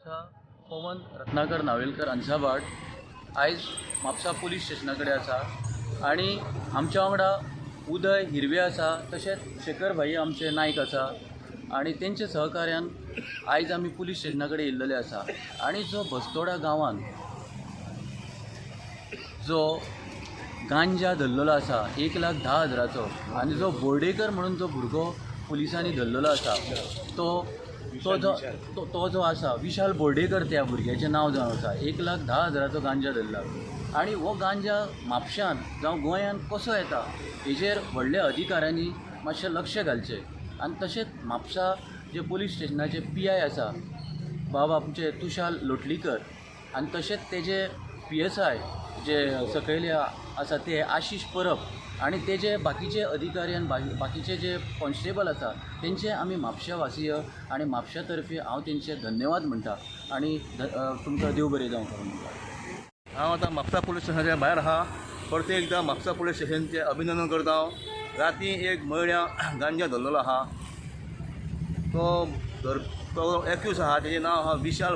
पवन रत्नाकर नावेलकर अंसाभाट आयज म्हापसा पुलीस स्टेशना कडेन आसा आनी आमच्या वांगडा उदय हिरवे आसा, तशेंच शेखर भाई आमचे नायक आसा आनी तेंच्या सहकार्यान आयज आमी पुलीस स्टेशना कडेन येयल्लेले आसा. आनी जो बस्तोडा गांवांत जो गांजा धरलेलो आसा 1,10,000चो आनी जो बोर्डेकर म्हणून जो भुरगो पुलिसांनी धरलेलो आसा तो तो जो तो जो आसा विशाल बोर्डेकर त्या भुरग्याचें नांव जावन आसा, 1,10,000चो गांजा धरला. आनी हो गांजा म्हापश्यांत जावं गोंयांत कसो येता हेजेर व्हडल्या अधिकाऱ्यांनी मातशें लक्ष घालचें. आनी तशेंच म्हापसा जे पुलीस स्टेशनाचे PI आसा बाबा आमचे तुषार लोटलीकर आनी तशेंच तेजे PSI जे सकयले आसा ते आशिश परब आनी तेजे बाकीचे अधिकारी आनी बाकीचे जे कॉन्स्टेबल आसा तेंचे आमी म्हापशा वासीय आनी म्हापशा तर्फे हांव तेंचे धन्यवाद म्हणटा आनी तुमकां देव बरें जावं करूं म्हणटा. हांव आतां म्हापसा पुलीस स्टेशनाच्या भायर आहा. परते एकदां म्हापसा पुलीस स्टेशनचें अभिनंदन करता. हांव राती एक मयड्या गांजा धरलेलो आहा, तो एक्यूज आहा, तेजें नांव आहा विशाल